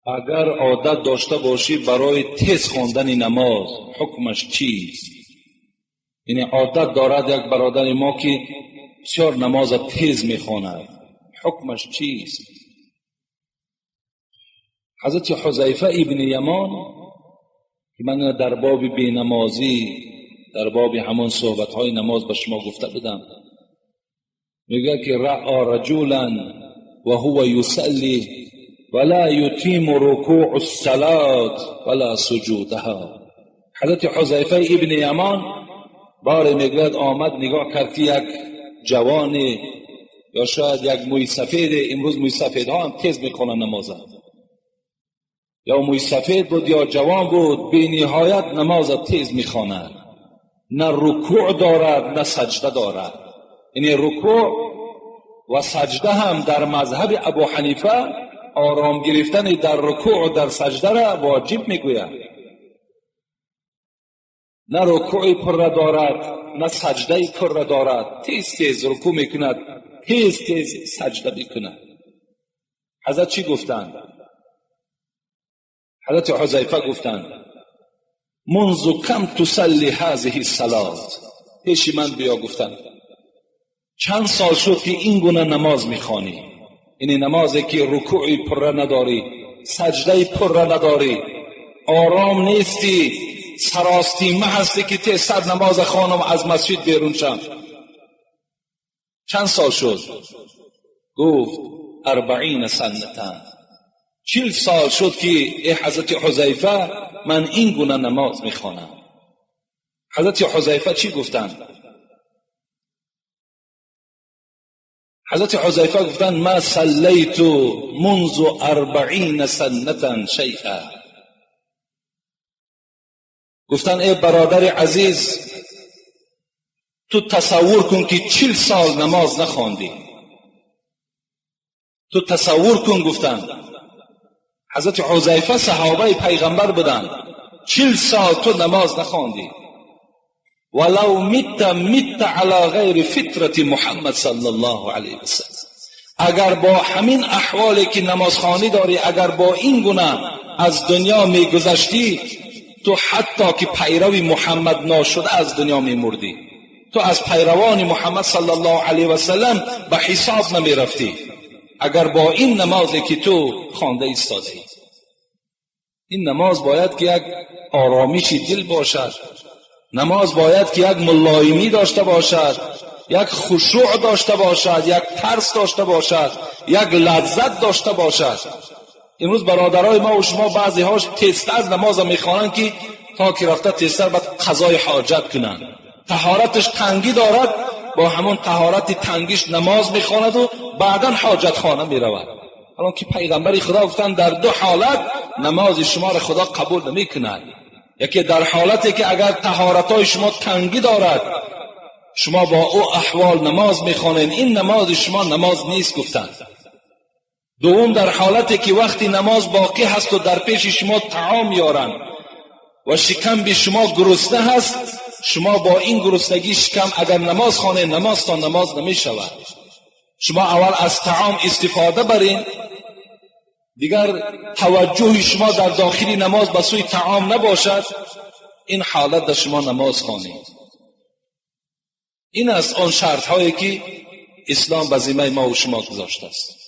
Агар одат дошта бошӣ барои тез хондани намоз, ҳукмаш чист? Яъне одат дорад як бародари мо, ки бисёр намоза тез мехонад, ҳукмаш чист? Ҳазрати Ҳузайфа ибни Ямон, ки ман дар боби бенамозӣ, дар боби ҳамон суҳбатҳои намоз ба шумо гуфта будам, мегӯяд ки раъа раҷулан ва ҳува юсалли ва ла ютиму рукӯъ ссалот ва ла суҷудаҳа. Ҳазрати Ҳузайфа ибни Ямон боре мегӯяд омад, нигоҳ кард, ки як ҷавоне ё шояд як мӯйсафеде, имрӯз мӯйсафедҳо ҳам тез мехонанд намоза, ё мӯйсафед буд ё ҷавон буд, бениҳоят намоза тез мехонад, на рукӯъ дорад, на саҷда дорад. Яъне рукӯъ ва саҷда ҳам дар мазҳаби Абу Ҳанифа ором гирифтани дар рукӯъ ва дар саҷдаро воҷиб мегӯяд. На рукӯи пурра дорад, на саҷдаи пурра дорад, тез тез рукӯъ мекунад, тез тез саҷда мекунад. Ҳазрат чӣ гуфтанд? Ҳазрати Ҳузайфа гуфтанд: منذ کم تصلی هذه الصلاة. пеши ман биё, гуфтанд, чанд сол шуд, ки ин гуна намоз мехонӣ? Ини намозе ки рукӯи пурра надорӣ, саҷдаи пурра надорӣ, ором нестӣ, саростима ҳастӣ, ки тезтар намоза хонам, аз масҷид берун шам. Чанд сол шуд? Гуфт: 40 سنة. 40 сол шуд, ки э ҳазрати Ҳузайфа, ман ин гуна намоз мехонам. Ҳазрати Ҳузайфа чӣ гуфтанд? Ҳазрати Ҳузайфа гуфтанд: ма саллайту منذ 40 سنة شیئا. Гуфтанд: эй бародари азиз, ту тасаввур кун, ки 40 сол намоз нахондӣ. Ту тасаввур кун, гуфтанд. Ҳазрати Ҳузайфа саҳобаи пайғамбар буданд. 40 сол ту намоз нахондӣ. ولو مت مت علی غیر فطرة محمد صلی الله علیه وسلم. اگر با همین احوالی که نمازخوانی داری، اگر با این گونه از دنیا میگذشتی، تو حتی که پیروی محمد ناشده از دنیا میمردی. تو از پیروان محمد صلی الله علیه و سلم به حساب نمیرفتی اگر با این نمازی که تو خوانده ایستاده ای. این نماز باید که یک آرامش دل باشد، نماز باید که یک ملایمی داشته باشد، یک خشوع داشته باشد، یک ترس داشته باشد، یک لذت داشته باشد. امروز برادرای ما و شما بعضی هاش تیزتر نماز میخوانند که تا که رفته تیزتر باید قضای حاجت کنند. طهارتش تنگی دارد، با همون طهارت تنگیش نماز میخواند و بعدا حاجت خانه میرود. الان که پیغمبر خدا گفتند در دو حالت نماز شما را خدا قبول نمیکند. یکی در حالتی که اگر طهارتای شما تنگی دارد، شما با او احوال نماز میخوانید، این نماز شما نماز نیست، گفتند. دوم در حالتی که وقتی نماز باقی هست و در پیش شما طعام یارند و شکم به شما گرسنه هست، شما با این گرسنگی شکم اگر نماز خوانید، نماز تا نماز نمی شود. شما اول از طعام استفاده برین، دیگر توجه شما در داخل نماز به سوی طعام نباشد، این حالت در شما نماز خوانید. این است آن شرط هایی که اسلام به ذمه ما و شما گذاشته است.